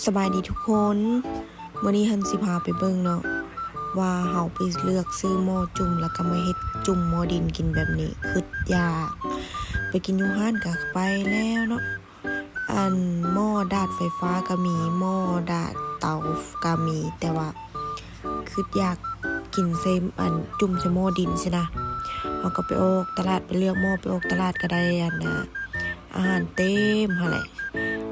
ສະບາຍດີທຸກຄົນ, ມື້ນີ້ຫັ້ນຊິພາໄປເບິ່ງເນາະ ວ່າເຮົາໄປເລືອກຊື້ໝໍ້ຈຸ່ມ ແລ້ວກໍມາເຮັດຈຸ່ມໝໍ້ດິນກິນແບບນີ້. ຄຶດຢາກໄປກິນຢູ່ຮ້ານກໍໄປແລ້ວເນາະ, ອັນໝໍ້ດາດໄຟຟ້າກໍມີ, ໝໍ້ດາດເຕົາກໍມີ, ແຕ່ວ່າຄຶດຢາກກິນໃສ່ ອັນ ຈຸ່ມໃສ່ໝໍ້ດິນຊີ້ນະ. ເຮົາກໍໄປອອກຕະຫຼາດ ໄປເລືອກໝໍ້, ໄປອອກຕະຫຼາດກໍໄດ້ ອັນນະ ອາຫານເຕັມຫັ້ນແຫຼະ.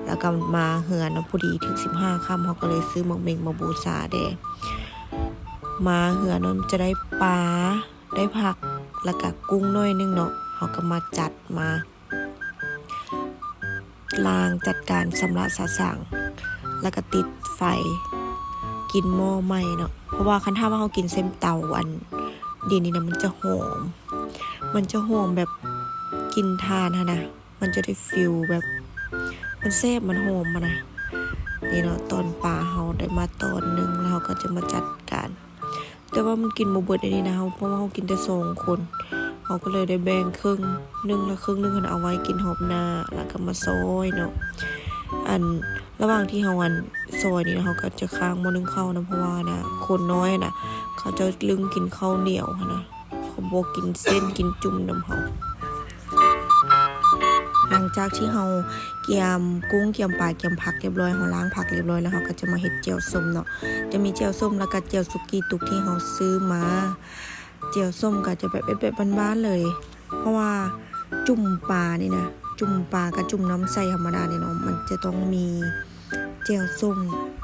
ແລ້ວກໍມາເຮືອນເນາະ ພໍດີຖືກສິບຫ້າຄ່ຳ ເຮົາກໍເລີຍຊື້ໝາກເມັກມາບູຊາແດ່. ມາເຮືອນເນາະ ຈະໄດ້ປາ ໄດ້ຜັກ ແລ້ວກໍກຸ້ງໜ້ອຍໜຶ່ງເນາະ, ເຮົາກໍມາຈັດມາລ້າງ ຈັດການຊຳລະສະສາງ ແລ້ວກໍຕິດໄຟ ກິນໝໍ້ໃໝ່ເນາະ. ເພາະວ່າຄັນຖ້າວ່າເຮົາກິນເສັ້ນເຕົາ ອັນ ດຽວນີ້ນະ ມັນຈະຫອມ ມັນຈະຫອມແບບກິ່ນຖ່ານຫັ້ນນະ, ມັນຈະໄດ້ຟີລແບບ ມັນແຊບ ມັນຫອມຫັ້ນນະ. ນີ້ເນາະ ຕອນປາເຮົາໄດ້ມາຕອນໜຶ່ງ ແລ້ວເຮົາກໍຈະມາຈັດການ, ແຕ່ວ່າມັນກິນບໍ່ເບິດອັນນີ້ນະ ເຮົາ ເພາະວ່າເຮົາກິນແຕ່ສອງຄົນ, ເຮົາກໍເລີຍໄດ້ແບ່ງເຄິ່ງໜຶ່ງ ແລ້ວເຄິ່ງໜຶ່ງຫັ້ນເອົາໄວ້ກິນຮອບໜ້າ ແລ້ວກໍມາຊອຍເນາະ. ອັນ ລະຫວ່າງທີ່ເຮົາ ອັນ ຊອຍນີ້ນະ ເຮົາກໍຈະຄ້າງໝໍ້ໜຶ້ງເຂົ້ານຳ ເພາະວ່ານະ ຄົນນ້ອຍນະ ເຂົາເຈົ້າລຶ້ງກິນເຂົ້າໜຽວຫັ້ນນະ, ເຂົາບໍ່ກິນເສັ້ນ ກິນຈຸ່ມນຳເຮົາ. ຫຼັງຈາກທີ່ເຮົາກຽມກຸ້ງ ກຽມປາ ກຽມຜັກຮຽບຮ້ອຍ, ເຮົາລ້າງຜັກຮຽບຮ້ອຍແລ້ວ ເຮົາກໍຈະມາເຮັດແຈ່ວສົ້ມເນາະ. ຈະມີແຈ່ວສົ້ມ ແລ້ວກໍແຈ່ວສຸກີ້ຕຸກທີ່ເຮົາຊື້ມາ. ແຈ່ວສົ້ມກໍຈະແບບເຮັດແບບບ້ານໆເລີຍ ເພາະວ່າຈຸ່ມປານີ້ນະ ຈຸ່ມປາກັບຈຸ່ມນ້ຳໃສທຳມະດານີ້ເນາະ ມັນຈະຕ້ອງມີແຈ່ວສົ້ມ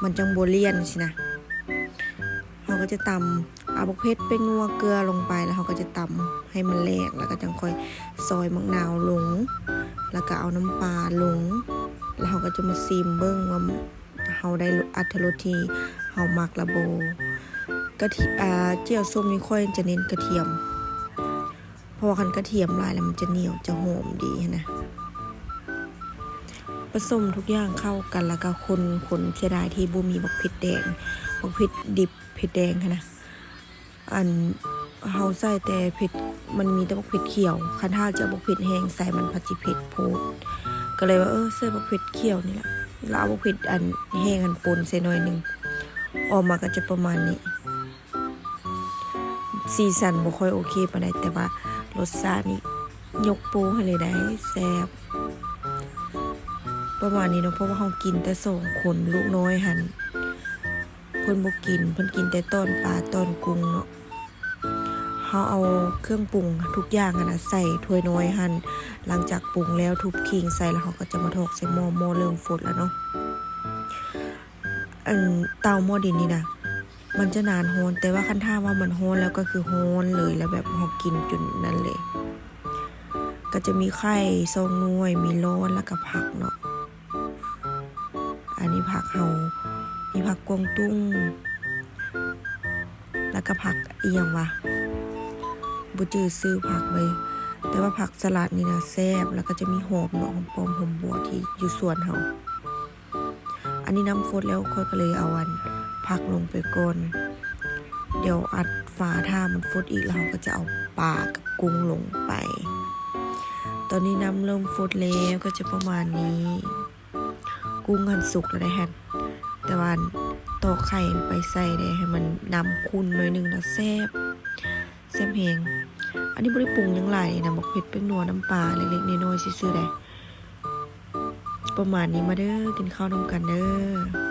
ມັນຈັ່ງບໍ່ລຽນຊີ້ນະ. ເຮົາກໍຈະຕຳ ເອົາບັກເຜັດ ແປ້ງນົວ ເກືອລົງໄປ ແລ້ວເຮົາກໍຈະຕຳໃຫ້ມັນແຫຼກ ແລ້ວກໍຈັ່ງຄ່ອຍຊອຍໝາກນາວລົງ ແລ້ວກໍເອົານ້ຳປາລົງ ແລ້ວເຮົາກໍຈະມາຊີມເບິ່ງວ່າ ເຮົາໄດ້ອັດຖະລົດທີ່ເຮົາມັກລະບໍ່. ກະທິ ອ່າ ແຈ່ວສົ້ມນີ້ຂ້ອຍຈະເນັ້ນກະທຽມ ເພາະວ່າຄັນກະທຽມຫຼາຍແລ້ວມັນຈະໜຽວ ຈະຫອມດີຫັ້ນນະ. ປະສົມທຸກຢ່າງເຂົ້າກັນ ແລ້ວກໍຄົນໆ ເສຍດາຍທີ່ບໍ່ມີບັກເຜັດແດງ ບັກເຜັດດິບ ເຜັດແດງຫັ້ນນະ. ອັນ ເຮົາໃສ່ແຕ່ເຜັດ ມັນມີແຕ່ບັກເຜັດຂຽວ, ຄັນຖ້າຈະເອົາບັກເຜັດແຫ້ງໃສ່ ມັນພັດຊິເຜັດໂພດ ກໍເລີຍວ່າ ເອີ ໃສ່ບັກເຜັດຂຽວນີ້ແຫຼະ ແລ້ວເອົາບັກເຜັດອັນແຫ້ງຫັ້ນປົນໃສ່ໜ້ອຍໜຶ່ງ ອອກມາກໍຈະປະມານນີ້. ສີສັນບໍ່ຄ່ອຍໂອເຄປານໃດ ແຕ່ວ່າລົດຊາດນີ້ຍົກໂປ້ໃຫ້ເລີຍໄດ໋ ແຊບ ປະມານນີ້ເນາະ. ເພາະວ່າເຮົາກິນແຕ່ສອງຄົນ ລູກນ້ອຍຫັ້ນ ເພິ່ນບໍ່ກິນ ເພິ່ນກິນແຕ່ຕອນປາຕອນກຸ້ງເນາະ. ເຮົາເອົາເຄື່ອງປຸງທຸກຢ່າງຫັ້ນນະໃສ່ຖ້ວຍນ້ອຍຫັ້ນ, ຫຼັງຈາກປຸງແລ້ວທຸບຂີງໃສ່ ແລ້ວເຮົາກໍຈະມາຖອກໃສ່ໝໍ້, ໝໍ້ເລີ່ມຟົດແລ້ວເນາະ. ອັນເຕົາໝໍ້ດິນນີ້ນະ ມັນຈະນານຮ້ອນ, ແຕ່ວ່າຄັນຖ້າວ່າມັນຮ້ອນແລ້ວກໍຄືຮ້ອນເລີຍ, ແລ້ວແບບເຮົາກິນຈົນນັ້ນເລີຍ. ກໍຈະມີໄຂ່ສອງໜ່ວຍ, ມີລອນ ແລ້ວກໍຜັກເນາະ. ອັນນີ້ຜັກເຮົາ ມີຜັກກວາງຕຸ້ງ ແລ້ວກໍຜັກອີ່ຫຍັງຫວາ ບໍ່ຈື່ຊື່ຜັກເລີຍ, ແຕ່ວ່າຜັກສະຫຼັດນີ້ນະແຊບ, ແລ້ວກໍຈະມີຫອມເນາະ, ຫອມປ້ອມ ຫອມບົວທີ່ຢູ່ສວນເຮົາ. ອັນນີ້ນ້ຳຟົດແລ້ວ ຂ້ອຍກໍເລີຍເອົາອັນຜັກລົງໄປກ່ອນ, ດຽວອັດຝາຖ້າມັນຟົດອີກ ແລ້ວເຮົາກໍຈະເອົາປາກັບກຸ້ງລົງໄປ. ຕອນນີ້ນ້ຳເລີ່ມຟົດແລ້ວ ກໍຈະປະມານນີ້. ກຸ້ງຫັ້ນສຸກແລ້ວໄດ໋ຫັ້ນ, ແຕ່ວ່າອັນຕອກໄຂ່ໄປໃສ່ໄດ້ ໃຫ້ມັນນ້ຳຂຸ້ນໜ້ອຍໜຶ່ງນະ ແຊບ ແຊບແຮງ. ອັນນີ້ບໍ່ໄດ້ປຸງຫຍັງຫຼາຍນະ, ບັກເຜັດ ແປ້ງນົວ ນ້ຳປາ ເລັກໆນ້ອຍໆຊື່ໆໄດ໋. ປະມານນີ້, ມາເດີ ກິນເຂົ້ານຳກັນເດີ.